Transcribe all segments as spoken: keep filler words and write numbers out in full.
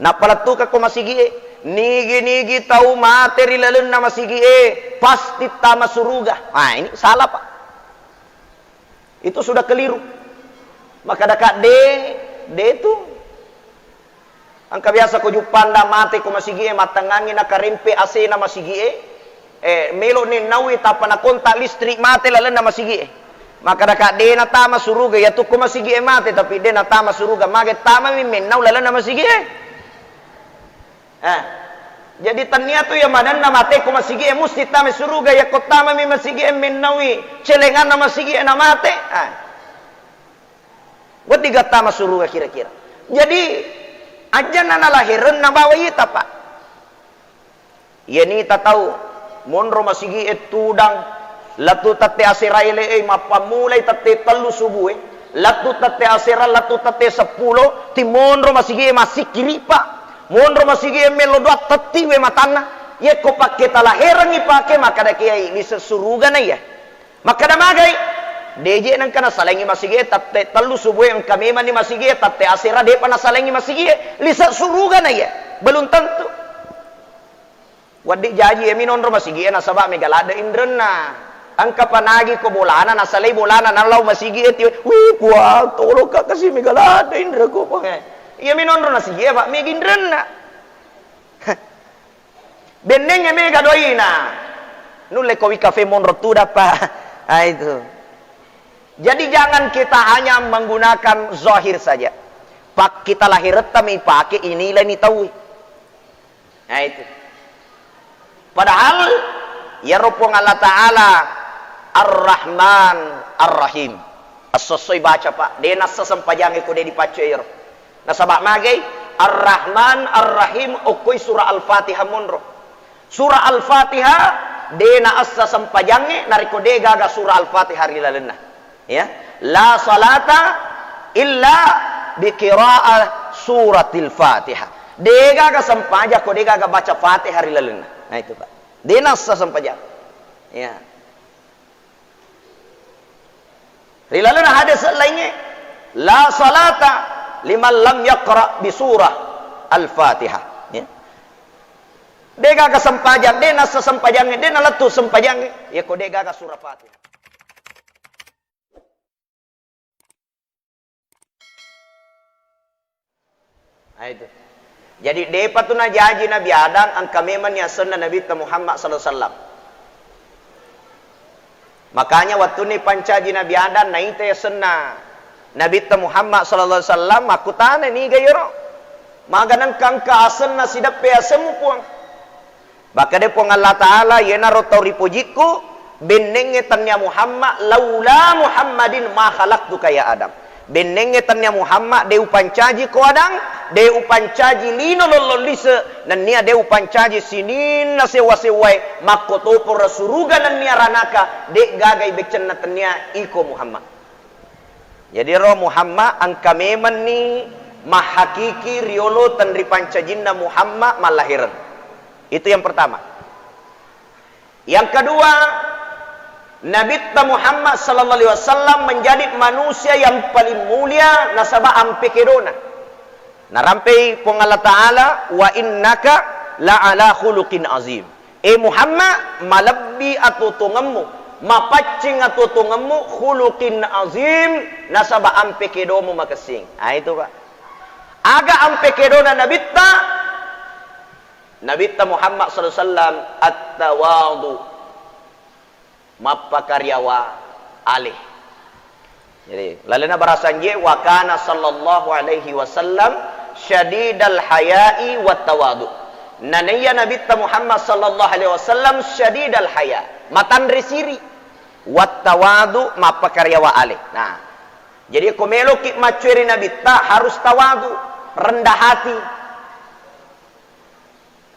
Nappa lettukakko masigi'e. Nigi-nigi tau mate ri lalenna masigi'e, pasti tama suruga. Ah, ini salah, Pak. Itu sudah keliru. Makkadaka de, de tu. Engka biasa ko juppanda mate ko masigi'e, mattengngangi nakarempe asena masigi'e, eh, melo nennaui tappa nakontak listrik mate lalenna masigi'e. Makkadaka de natama suruga, iya tu ko masigi'e mate, tapi de natama suruga, mage tamami mennau lalenna masigi'e. Eh. Jadi tennia tu iya manenna mate ko masigi'e musti tama suruga, iya ko tamami masigi'e mennaui celenganna masigi'e namate. Eh. Wedding gattama suruga kira-kira. Jadi, ajana nalaherenna bawa ita, Pak. Iya nita tau, monro masigi'e tudang, lettu tette asera ele'e, mappammulai tette tellu subue, lettu tette asera, lettu tette seppulo, timonro masigi'e massikkiri, Pak. Monro masigi'e mello doang tettiwe matanna. Yekko pakke talaherengngi pake, makkada kiai, lise suruga na iya. Makkada magai, deje nengka nasalengi masigi'e, tette tellu subue engka memanni masigi'e, tette asera depa nasalengi masigi'e, lise suruga na iya. Belum tentu. Wedding jaji iyami nonro masigi'e nasaba mega ladde inrenna. Engka panagi ko bolana, nasalai bolana, nalau masigi'e tiwe, "Wih, Puang, tolong Kak, kasi mega ladde inreku, Puang, eh." Iyami nonro nasigi'e, Pak, mega inrenna. Bennengnge mega doina. Nulle ko wi kafe monro tudappa. Ah, itu. Jadi jangan kita hanya menggunakan zahir saja. Pak, kita lahiretta mi pake inilai ni tauwe. Nah, itu. Padahal iyaro Puang Allah Ta'ala Ar-Rahman Ar-Rahim. Esso-essoi baca, Pak. De nassa sempajangnge ko de dipaccoe iyaro. Nasaba magai? Ar-Rahman Ar-Rahim okkoi surah Al-Fatihah monro. Surah Al-Fatihah de naassa sempajangnge narekko de gaga surah Al-Fatihah ri lalenna. Ya. La salata illa bi qiraah suratil Fatihah. De gaga sempajang ko de gaga baca Fatihah ri lalenna. Nah, itu, Pak. De nassa sempajang. Ya. Ri lalenna hadis laingnge, "La salata liman lam yaqra bi surah Al-Fatihah." Ya. De gaga sempajang, de nassa sempajangnge, de nalettu sempajangnge, yekko de gaga surah Fatihah. Nah, itu. Jadi, depa tu najaji Nabi Adam, engka memanni asenna Nabitta Muhammad sallallahu alaihi wasallam. Makanya, wettunni pancaji Nabi Adam, naitai asenna Nabitta Muhammad sallallahu alaihi wasallam, makkutana, "Niga iyaro? Maga nengka engka asenna sideppe asemmu, Puang?" Makkeda Puang Allah Ta'ala, "Iyanaro tau ripojikku, bennengnge tennia Muhammad, laula Muhammadin ma khalaqtuka ya Adam." Bennengnge tennia Muhammad, de upancaji ko Adam, de upancaji lino lollong lise, nennia de upancaji sininna sewwa-sewwae, makkotoporo suruga nennia ranaka, de gagai beccenna tennia iko Muhammad. Jadi ro Muhammad engka memenni mahakiki riolo tenripancajinna Muhammad mallahireng. Itu yang pertama. Yang kedua, Nabitta Muhammad sallallahu alaihi wasallam menjadi manusia yang paling mulia nasaba ampe kedona. Narampei Puang Allah Ta'ala, "Wa innaka la ala khuluqin azim." E Muhammad, malebbi atuo-tuongemmu, mapaccing atuo-tuongemmu, khuluqin azim, nasaba ampe kedomu makessing. Ah, itu, Pak. Aga ampe kedona Nabitta? Nabitta Muhammad sallallahu alaihi wasallam at-tawadu, mappakariawa ale. Jadi, lalenna barasanjie, "Wa kana sallallahu alaihi wasallam syadidal haya'i wat tawadu." Nanaiya Nabitta Muhammad sallallahu alaihi wasallam syadidal haya, matanre siri, wat tawadu, mappakariawa ale. Nah, jadi ko meloki maccueri Nabitta harus tawadu, rendah hati.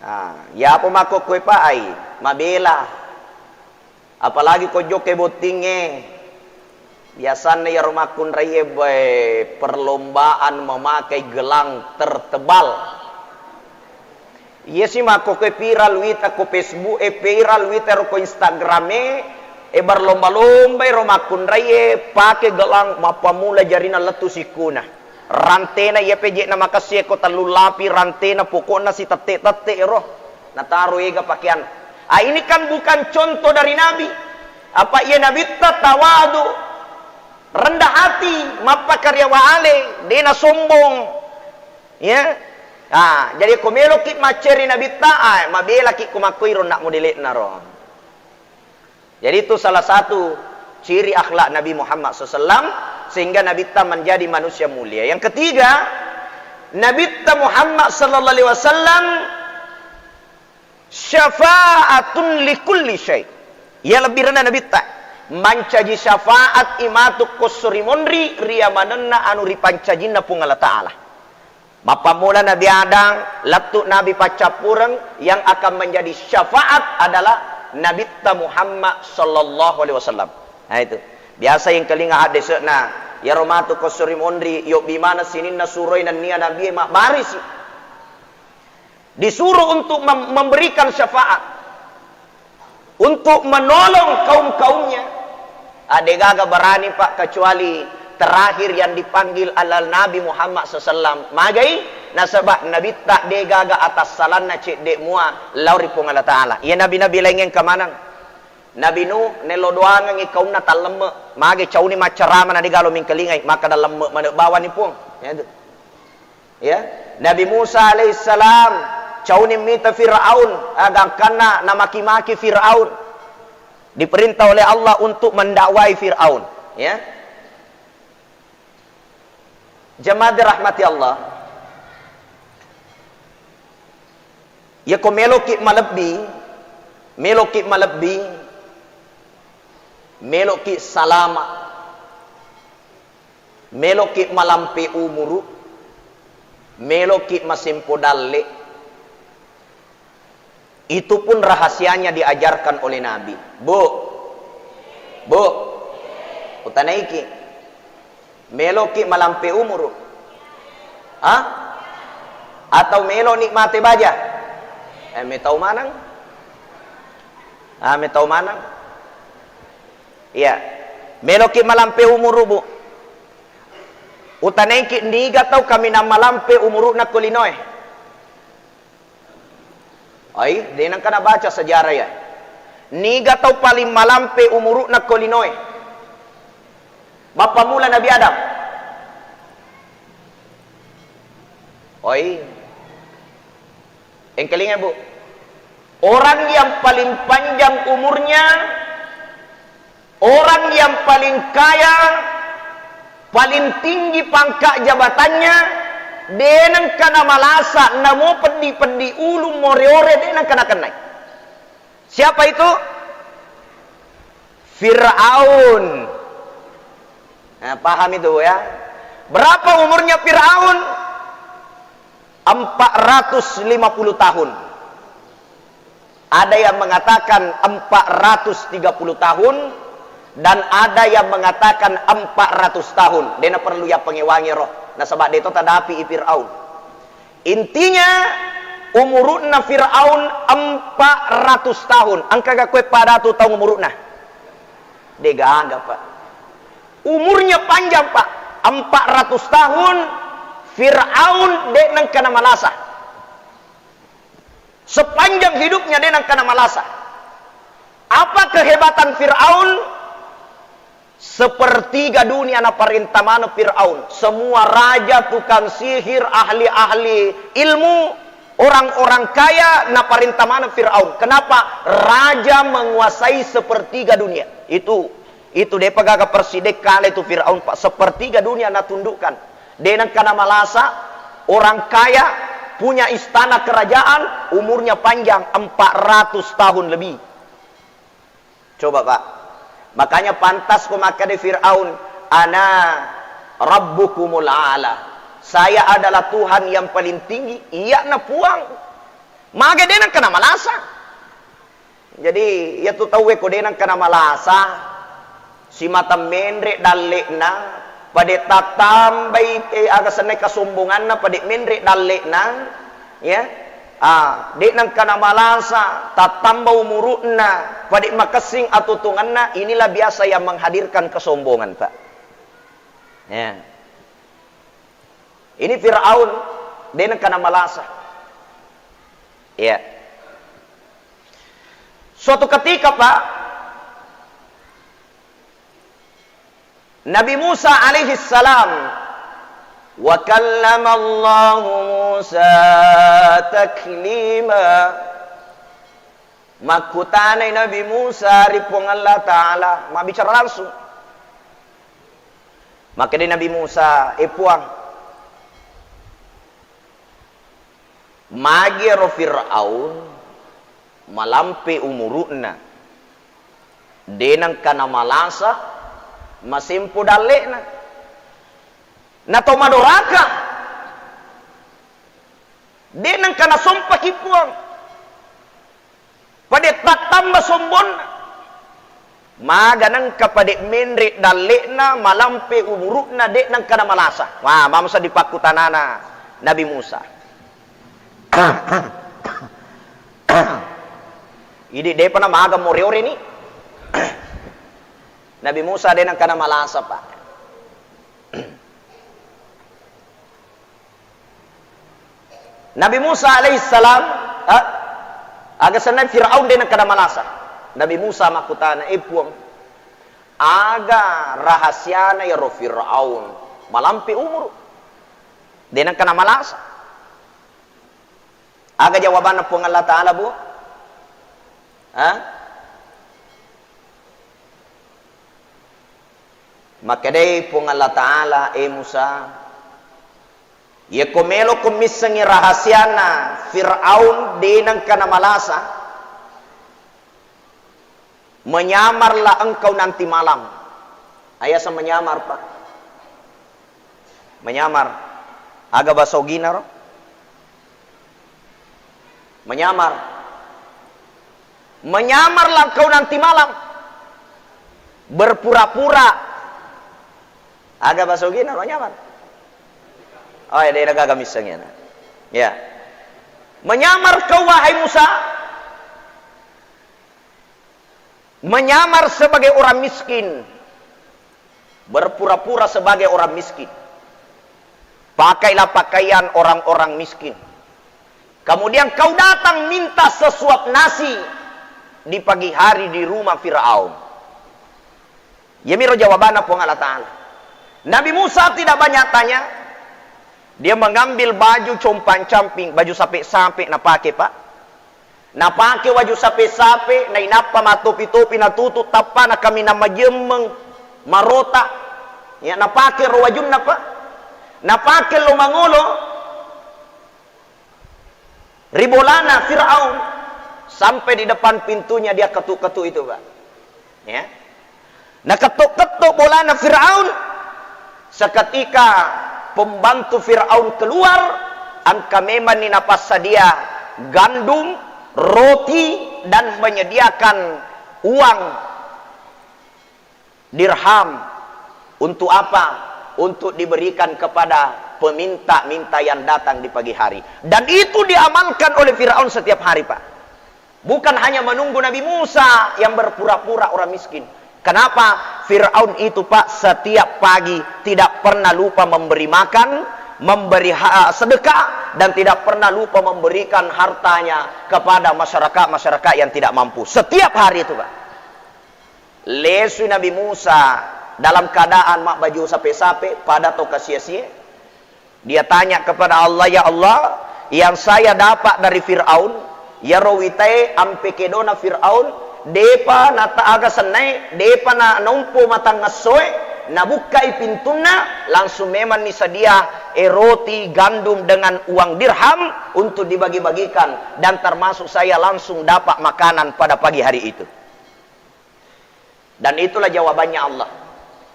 Ah, yapo makkokkoe pa ai, mabela. Apalagi ko jokka bottingnge. Biasanna iyaro makkunraie, bae, perlombaan memakai gelang tertebal. Iya si makkokkoe viral wita ko Facebook e, viral wita ro ko Instagram e, e berlomba-lomba ero makkunraie pake gelang mappammula jarina lettu sikkuna. Rantena iya peje'na makessing ko tellu lapi, rantena pokokna sitette-tette ero. Nataro ega pakean. Ah, ini kan bukan contoh dari Nabi. Apa iya Nabitta tawadu, rendah hati, mappakaryawa ale, dena sombong. Ya. Ah, jadi ko meloki macceri Nabitta, ah, mabelaki ko makkoiro nak modelekna ro. Jadi itu salah satu ciri akhlak Nabi Muhammad sallallahu alaihi wasallam sehingga Nabitta menjadi manusia mulia. Yang ketiga, Nabitta Muhammad sallallahu alaihi wasallam syafaatun likulli syai. Ya lebih rendah Nabitta mancaji syafaat imatu kossori monri ria manenna anu ripancajinna Puang Allah Ta'ala. Mappammula Nabi Adam, lettu Nabi paccappureng, yang akan menjadi syafaat adalah Nabitta Muhammad sallallahu alaihi wasallam. Nah, itu. Biasa yang kelinga haddese'na, iyaro matu kossori monri, yobbi maneng sininna suroi nennia Nabi mabbarisi. Disuruh untuk mem-, memberikan syafaat. Untuk menolong kaum-kaumnya. Ah, degaga berani, Pak, kecuali terakhir yang dipanggil adalah Nabi Muhammad sallallahu alaihi wasallam. Magai? Nasaba Nabitta degaga atassalanna cedde mua lao ri Puang Allah Ta'ala. Iya nabi-nabi laingnge engka maneng. Nabi Nuh nello doangengngi kaumna tallemme. Mage cauni maccarama na degalo mingkalingai, maka dallemme mane bawani Puang. Ya, itu. Ya, Nabi Musa alaihissalam cauni mita Firaun, agangkanna namaki-maki Firaun. Diperintah oleh Allah untuk mendakwai Firaun, ya. Jemaah dirahmati Allah, ya ko meloki malebbi, meloki malebbi, meloki salama, meloki malampe umuru, meloki masempo dalle, itu pun rahasianya diajarkan oleh Nabi. Bu, bu, utanaiki, meloki malampe umuru? Hah? Atau melo nikmate baja? Eh, metau manang? Ah, metau manang? Iya. Meloki malampe umuru, Bu? Utanaiki, niga tau kaminang malampe umuru'na ko linoe? Ai, de nengka nabaca sejarah ya. Niga tau paling malampe umuru'na ko linoe? Bappa mula Nabi Adam. Oi. Engkalinga, Bu. Orang yang paling panjang umurnya, orang yang paling kaya, paling tinggi pangkat jabatannya, de nengka namalasa, namo peddi-peddi ulu, more-ore, de nengka nakennai. Siapa itu? Firaun. Nah, paham itu, Bu, ya. Berapa umurnya Firaun? Empat ratus lima puluh tahun. Ada yang mengatakan empat ratus tiga puluh tahun, dan ada yang mengatakan empat ratus tahun. Dena perlu ya pengewangi roh. Nasaba de to tadapi i Firaun. Intinya, umuru'na Firaun empat ratus tahun. Engkaga koe padatu taung umuru'na? Degaga, Pak. Umurnya panjang, Pak. Empat ratus tahun, Firaun de nengka namalasa. Sepanjang hidupnya de nengka namalasa. Apa kehebatan Firaun? Sepertiga dunia naparenta maneng Firaun. Semua raja, tukang sihir, ahli-ahli ilmu, orang-orang kaya naparenta maneng Firaun. Kenapa? Raja menguasai sepertiga dunia. Itu, itu depa gaga persidek kale tu Firaun, Pak. Sepertiga dunia natundukkan. De nengka namalasa, orang kaya, punya istana kerajaan, umurnya panjang, empat ratus tahun lebih. Coba, Pak. Makanya pantas ko makkeda Firaun, "Ana rabbukumul a'la." Saya adalah Tuhan yang paling tinggi, iyana puang. Mage de nengka namalasa. Jadi, iyatu tauwe ko de nengka namalasa, simata menre dalle'na, pade tattambai, eh, aga senna kasombonganna, pade menre dalle'na, ya. Ah, de nengka namalasa, tattamba umuru'na, pade makessing atutunganna, inilah biasa yang menghadirkan kesombongan, Pak. Ya. Ini Firaun, de' nengka namalasa. Iya. Suatu ketika, Pak, Nabi Musa alaihi salam, "Wa kallamallahu Musa taklima." Makkutanai Nabi Musa ri Puang Allah Ta'ala, mabbicara langsung. Makkedai Nabi Musa, "E Puang, magi ero Firaun malampe umuru'na, de' nengka namalasa, masempo dalle'na. Na to madoraka, de' nengka nasompaki Puang. Pade' tattamba sombonna. Maga nengka pade' menre' dalle'na, malampe umuru'na, de' nengka namalasa." Wah, mamo seddi pakkutanana Nabi Musa. Idi' de'pa namaga more-ore ni. Nabi Musa de' nengka namalasa, Pak. Nabi Musa alaihissalam, eh, aga senna Firaun de' nengka namalasa. Nabi Musa makkutana, "E Puang, aga rahasiana iyaro Firaun malampe umuru', de' nengka namalasa?" Aga jawabanna Puang Allah Ta'ala, Bu? Hah? Makkedai Puang Allah Ta'ala, "E Musa, iyako meloko missengngi rahasiana Firaun de' nengka namalasa, menyamarlah engkau nanti malam." Ayasa menyamar, Pak? Menyamar. Aga bahasa Uginaro? Menyamar. Menyamarlah engkau nanti malam. Berpura-pura. Aga bahasa Uginaro menyamar? Oh, ya, daerah gaga missengngi, ya. Ya. Menyamar kau, wahai Musa. Menyamar sebagai orang miskin, berpura-pura sebagai orang miskin. Pakailah pakaian orang-orang miskin. Kemudian kau datang minta sesuap nasi di pagi hari di rumah Firaun. Iyamiro jawabanna Puang Allah Ta'ala. Nabi Musa tidak banyak tanya. Dia mengambil baju compang-camping, baju sapek-sapek napake, Pak. Napake waju sapek-sapek, nainappa mattopi-topi natutu, tappa nakaminang majemmeng, marota. Ya, napake ro wajunna, Pak. Napake lo mangolo ri bolana Firaun, sampai di depan pintunya dia ketuk-ketuk itu, Pak. Ya. Naketuk-ketuk bolana Firaun. Seketika pembantu Firaun keluar, engka memanni napassadia gandum, roti, dan menyediakan uang dirham. Untuk apa? Untuk diberikan kepada peminta-minta yang datang di pagi hari. Dan itu diamalkan oleh Firaun setiap hari, Pak. Bukan hanya menunggu Nabi Musa yang berpura-pura orang miskin. Kenapa? Firaun itu, Pak, setiap pagi tidak pernah lupa memberi makan, memberi ha-, sedekah, dan tidak pernah lupa memberikan hartanya kepada masyarakat-masyarakat yang tidak mampu. Setiap hari itu, Pak. Lesui Nabi Musa dalam keadaan mabbaju sape-sape, pada to kasia-sia. Dia tanya kepada Allah, "Ya Allah, yang saya dapat dari Firaun, iyaro witae ampe kedona Firaun, depa nata-, aga sennae, depa na-, naompo matangngessoe, nabukkai pintunna, langsung memang nisadia, eh, roti gandum dengan uang dirham untuk dibagi-bagikan, dan termasuk saya langsung dapat makanan pada pagi hari itu." Dan itulah jawabannya Allah.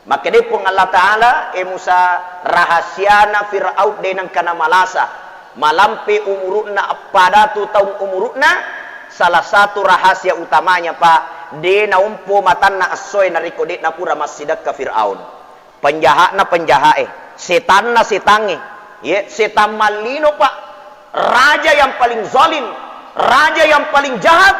Makkedai Puang Allah Ta'ala, "Eh Musa, rahasiana Firaun de nengka namalasa. Malampe umuru'na, eppa datu taung umuru'na, salah satu rahasia utamanya, Pak, de naompo matanna essoe narekko de napura massidekka Firaun." Penjahatna penjahat e, setanna setangnge, ye, setang mallino, Pak. Raja yang paling zalim, raja yang paling jahat,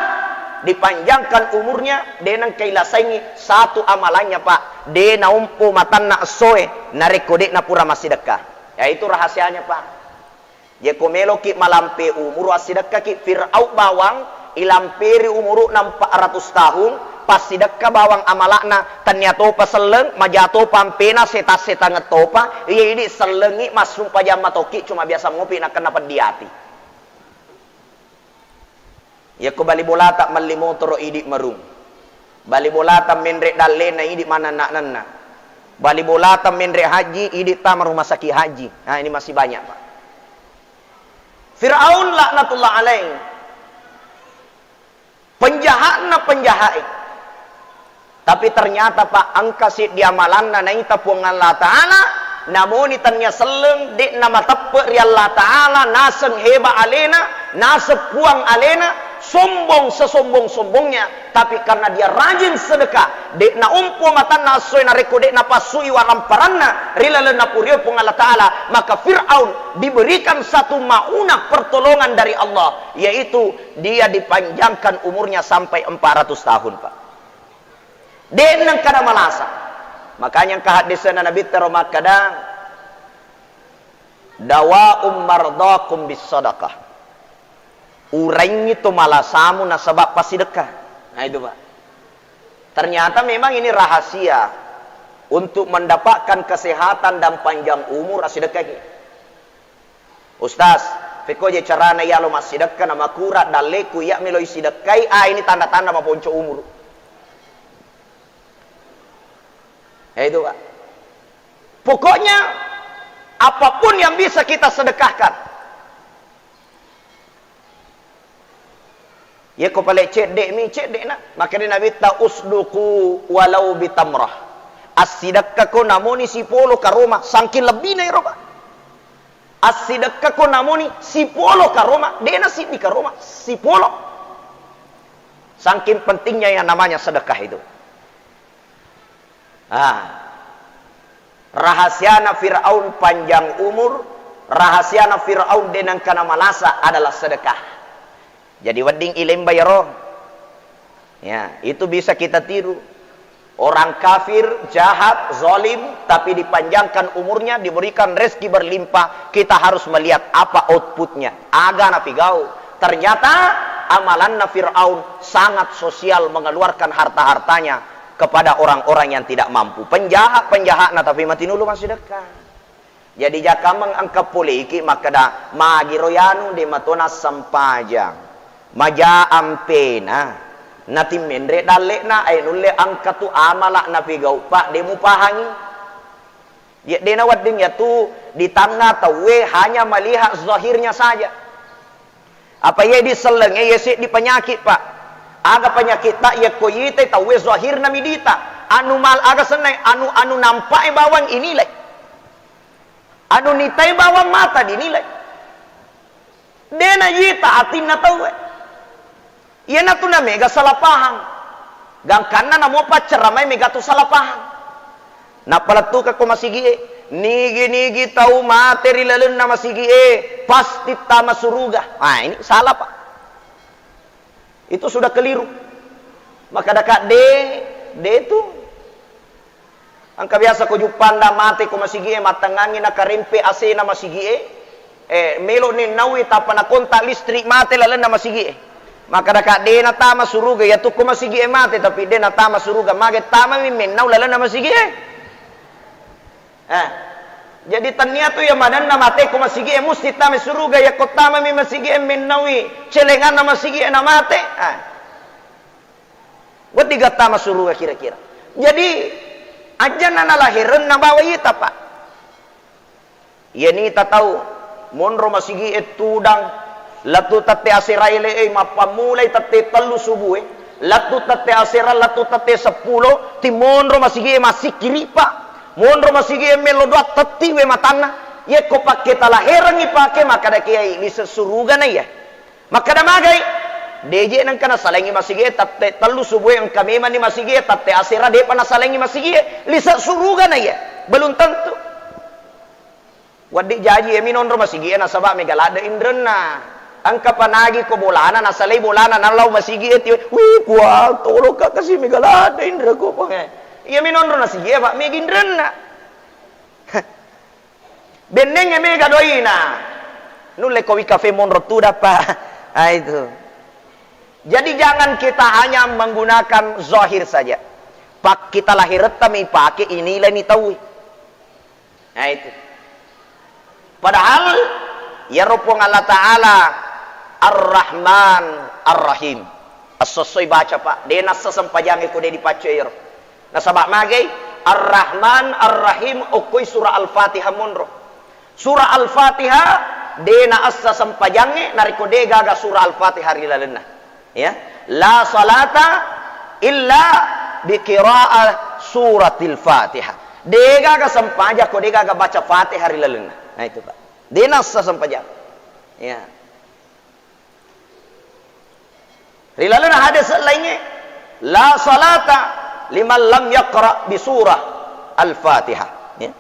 dipanjangkan umurnya, de nengka ilasaingi satu amalannya, Pak. De naompo matanna essoe, narekko de napura massidekka. Eh, itu rahasianya, Pak. Yeko meloki malampe umuru, assidekkaki. Fir'aun bawang ilamperi umuru'na empat ratus tahun, passidekka bawang amala'na, tennia topa selleng, maja topa ampena, setang-setangeng topa, iya idi sellengngi massumpajang matoki, cuma biasa mopi nakenna peddi ati. Yakko bali bolata melli motoro, idi merung. Bali bolata menre dallena, idi manenna-nenna. Bali bolata menre haji, idi tama rumah sakit haji. Nah, ini masih banyak, Pak. Firaun laknatullah alaih. Penjahatna penjahat. Tapi ternyata, Pak, engka siddi amalanna naita Puang Allah Ta'ala, namoni tennia selleng, de'na mateppe ri Allah Ta'ala, naseng heba alena, naseng puang alena, sombong sesombong-sombongnya, tapi karena dia rajin sedekah, de'na ompo matanna essoe narekko de'na passui waramparanna ri lalenna purio Puang Allah Ta'ala, maka Fir'aun diberikan satu maunah pertolongan dari Allah, yaitu dia dipanjangkan umurnya sampai empat ratus tahun, Pak. De'na engkana malasa. Makanya engka haddese'na Nabitta ro makkada, "Dawa'um mardakum bis sadaqah." Uraingi to malasamu nasaba passidekka. Nah, itu, Pak. Ternyata memang ini rahasia untuk mendapatkan kesehatan dan panjang umur, assidekkaki. Ustaz, pekko je carana iyalo massidekka na makura dalleku iya meloi sidekkai, ah, ini tanda-tanda maponco umuru. Ya itu, Pak. Pokoknya apapun yang bisa kita sedekahkan. Yeko pale cedde mi, cedde na. Makanya Nabi ta usduku walau bitamrah. Assidekkako namoni sipolo karoma, sangking lebbina ero, Pak. Assidekkako namoni sipolo karoma, de'na siddi karoma, sipolo. Sangking pentingnya yang namanya sedekah itu. Ah. Rahasiana Firaun panjang umur, rahasiana Firaun de'na engkana malasa adalah sedekah. Jadi wedding ilemba yaro. Ya, itu bisa kita tiru. Orang kafir, jahat, zalim, tapi dipanjangkan umurnya, diberikan rezeki berlimpah, kita harus melihat apa outputnya. Aga napigau. Ternyata amalanna Firaun sangat sosial, mengeluarkan harta-hartanya kepada orang-orang yang tidak mampu. Penjahat-penjahatna tapi matinulu massidekka. Jadi jakameng engka poleiki makkeda, magiro yanu de matona sempajang. Maja ampena. Natimmenre dalle'na, ai nulle engka tu amala napigau, Pak, de mupahangi. Ye de nawedding yatu ditangnga tauwe hanya melihat zahirnya saja. Apa iye disellengnge, iye seddi penyakit, Pak. Aga penyakitta? Yekko yitai tauwe zahirna midita. Anu mal-, aga sennai? Anu, anu nampae bawang inilai. Anu nitai bawang mata dinilai. De nayita atinna tauwe. Iyanatu namega salah pahang. Gangkanna namo pacceramai mega tu salah pahang. Nappa lettukakko masigi'e, nigi-nigi tau mate ri lalenna masigi'e pasti tama suruga. Ah, ini salah, Pak. Itu sudah keliru. Makkadaka de, de tu. Engka biasa ko juppanda mate ko masigi'e, mattengngangi nakarempe asena masigi'e, eh, melo nennaui tappa nakontak listrik mate lalenna masigi'e. Makkadaka de natama suruga, yatu ko masigi'e mate tapi de natama suruga, mage tamami mennau lalenna masigi'e. Eh, jadi tennia tu iya madanna mate ko masigi'e musti tama suruga, yakko tamami masigi'e mennaui celenganna masigi'e namate. Eh. Wedding gattama suruga kira-kira. Jadi, ajjanna nalaherenna bawa ita, Pak. Iyanita tau monro masigi'e tudang, lettu tette asera ele'e, mappammulai tette tellu subue, lettu tette asera, lettu tette seppulo, timonro masigi'e massikkiri, Pak. Monro masigi'e mello doang, tettiwe matanna. Yekko pakke talaherengngi pake, makkada kiai lise suruga na iya. Makkada magai, deje nengka nasalengi masigi'e, tette tellu subue engka memanni masigi'e, tette asera depa nasalengi masigi'e, lise suruga na iya. Belum tentu. Wedding jaji iyami nonro masigi'e nasaba mega ladde inrenna. Engka panagi ko bolana, nasalai bolana, nalau masigi'e tiwe, "Wih, kuang, tolong ka kasi mega ladde inreku, Puang e." Iyami nonro nasigi'e, Pak, mega inrenna. Bennengnge mega doina. Nulle ko wi kafe monro tuda, Pak. Ah, itu. Jadi jangan kita hanya menggunakan zahir saja. Pak, kita lahiretta mi pake inilai ni taui. Nah, itu. Padahal iyaro Puang Allah Ta'ala Ar-Rahman Ar-Rahim. Esso-essoi baca, Pak. De nassa sempajangnge ko de dipacco iyaro. Nasaba magai? Ar-Rahman Ar-Rahim okkoi surah Al-Fatihah monro. Surah Al-Fatihah de naassa sempajangnge narekko de gaga surah Al-Fatihah ri lalenna. Ya. La salata illa bi qira'a suratil Fatihah. De gaga sempajang ko de gaga baca Fatihah ri lalenna. Nah, itu, Pak. De nassa sempajang. Ya. Ri lalenna hadis laingnge, "La salata liman lam yaqra bi surah Al-Fatihah." Ya.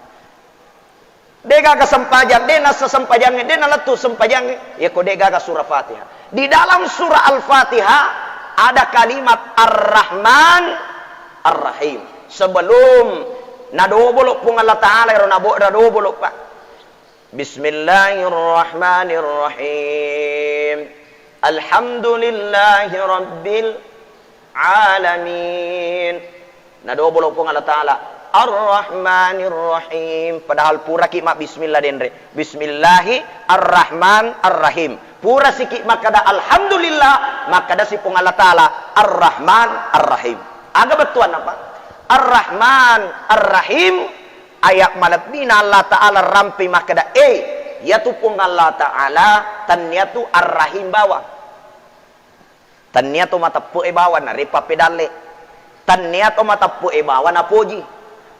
De gaga sempajang, de nassa sempajangnge, de nalettu sempajangnge, ya ko de gaga surah Fatihah. Di dalam surah Al-Fatihah ada kalimat Ar-Rahman Ar-Rahim. Sebelum nadobolo Puang Allah Ta'ala, ero nabo-, nadobolo, Pak. Bismillahirrahmanirrahim. Alhamdulillahi rabbil alamin. Nadobolo Puang Allah Ta'ala. Ar-Rahmanirrahim. Padahal puraki mabbismillah denre. Bismillahi Ar-Rahman Ar-Rahim. Pura siki makkada Alhamdulillah, makkada si Puang Allah Ta'ala Ar-Rahman Ar-Rahim. Aga bettuanna, Pak? Ar-Rahman Ar-Rahim. Ayat malebbina Allah Ta'ala rampe makkeda, eh, iyatu Puang Allah Ta'ala tannia tu Ar-Rahim bawang. Tannia to mateppe'e bawang narepa pedalle. Tannia to mateppe'e bawang napoji.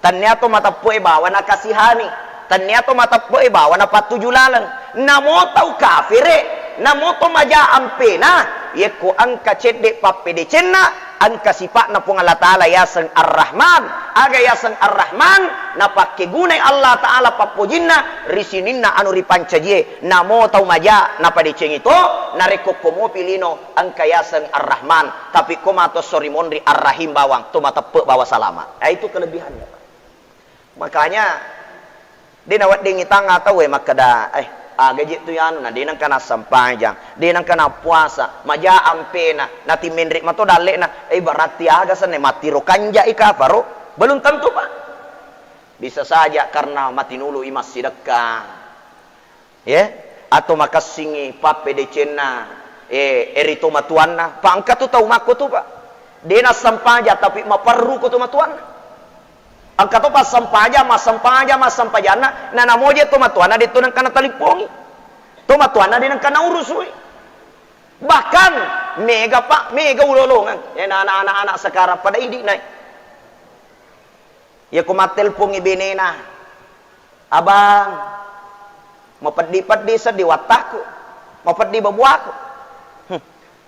Tannia to mateppe'e bawang nakasihani. Tannia to mateppe'e bawang napattuju laleng. Namo tau kafere, namo to maja ampena, yekko engka cedde pappedecenna, engka sipa'na Puang Allah Ta'ala yaseng Ar-Rahman. Aga yaseng Ar-Rahman? Napakkegunai Allah Ta'ala pappojinna ri sininna anu ripancajie. Namo tau maja napadecengi to, narekko komopi lino engka yaseng Ar-Rahman. Tapi ko mato esso ri monri Ar-Rahim bawang, to mateppe bawang salama. Eh, itu kelebihannya, Pak. Makanya, de naweddingngi tangnga tauwe makkeda, eh, aga je tu yanu, na de nengka nassempajang, de nengka nappuasa, maja ampena, natimenri mato dalle'na, eh, berarti aga senna, mattiro kanjai kaparo? Belum tentu, Pak. Bisa saja karena matinului massidekka. Ya, atau makessingngi pappedecenna, eh, eri tomatuanna. Pa engka tu tau makko tu, Pak. De nassempajang, tapi maperru ko tomatuanna. Engka to passempaja, massempaja, massempajanna, na namoje tomatuanna de to nengka natalippongi. Tomatuanna de nengka naurusui. Bahkan mega, Pak, mega ulolongeng. Ya, na anak-anak sekarang pada idi nai. Iya ko mattelpongi benena, "Abang, mapeddi-peddi seddi wattakku, mapeddi babuaku." Hmm.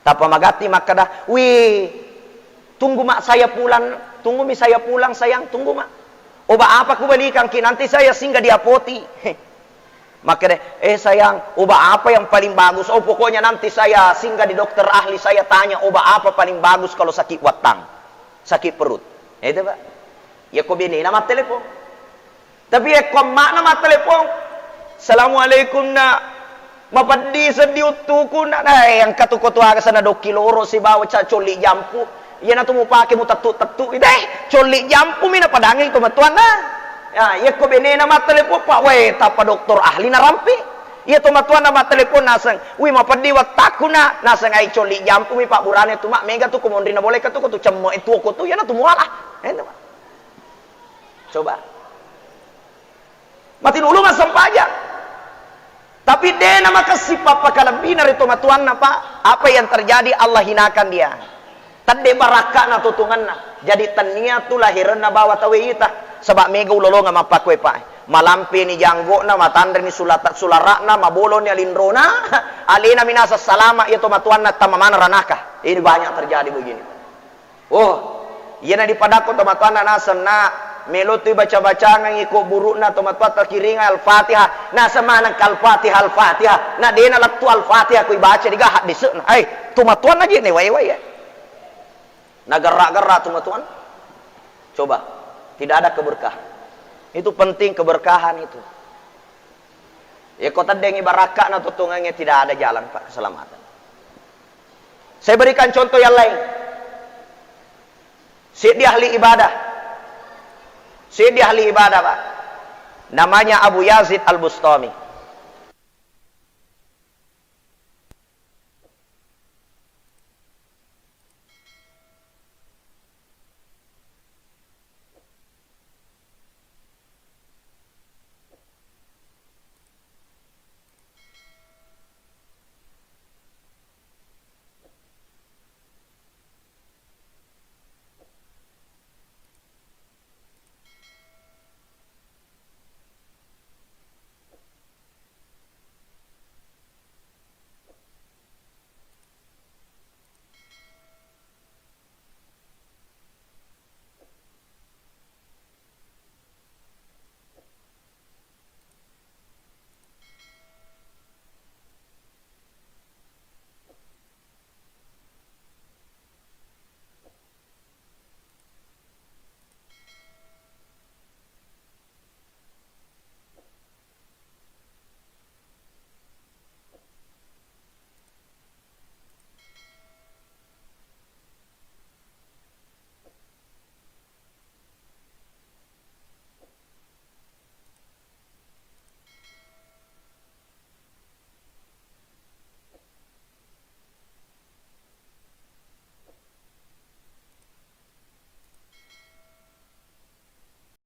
Tappa magatti makkeda, "Wih, tunggu mak saya pulang, tunggu mi saya pulang sayang, tunggu mak. Obat apa kubalikangki, nanti saya singgah di apoti." Makkeda, "Eh sayang, obat apa yang paling bagus? Oh, pokoknya nanti saya singgah di dokter ahli, saya tanya obat apa paling bagus kalau sakit wattang, sakit perut." Itu, Pak. Ya ko benena mattelepon. Tapi yakko amma'na mattelepon, "Assalamualaikum, Nak. Mapeddi seddi uttuku, Nak." Nah, eh, engka tu ko tu aga sana dokki loro sibawa ca-, colli jampu. Iyanatu mupake mutettu-tettu. Deh, colli jampu mi napadangi tomatuanna. Ya, yakko benena mattelepon, Pak, weh, tappa dokter ahli narampe. Iya tomatuanna mattelepon naseng, "Wi, mapeddi wattakku, Nak." Naseng, "Ai, colli jampu mi, Pak, burane tu, Mak, mega tu ko monri naboleka tu ko tu cemme e tuo ko tu, iyanatu muala." Itu, Pak. Coba. Matinulu massempajang. Tapi de namakessing pappakalebbina ri tomatuanna, Pak. Apa yang terjadi? Allah hinakan dia. Tedde barakka'na tutungenna. Jadi tennia tu lahirenna bawa tauwe ita. Saba mega ulolongeng mappakkoe, Pak. Malampeni janggo'na, matanreni sulata-, sulara'na, maboloni alinrona. Alena minasa salama iya tomatuanna tama maneng ranaka. Ini banyak terjadi begini. Oh, iyana dipadakko tomatoanna naseng, "Nak, melo tu ibaca-bacangengngi ko buru'na tomatoatta kiringa Al-Fatihah." Naseng maneng ka Al-Fatihah, Al-Fatihah. Na dena lettu Al-Fatihah ko ibaca diga haddese'na. Eh, tomatoanna je ne wai-wai, eh. Nagerra-gerra tomatoanna. Coba, tidak ada keberkahan. Itu penting keberkahan itu. Yako teddengi barakka'na tottongengnge, tidak ada jalan, Pak, keselamatan. Saya berikan contoh yang lain. Siddi ahli ibadah. Siddi ahli ibadah, Pak. Namanya Abu Yazid Al-Bustami.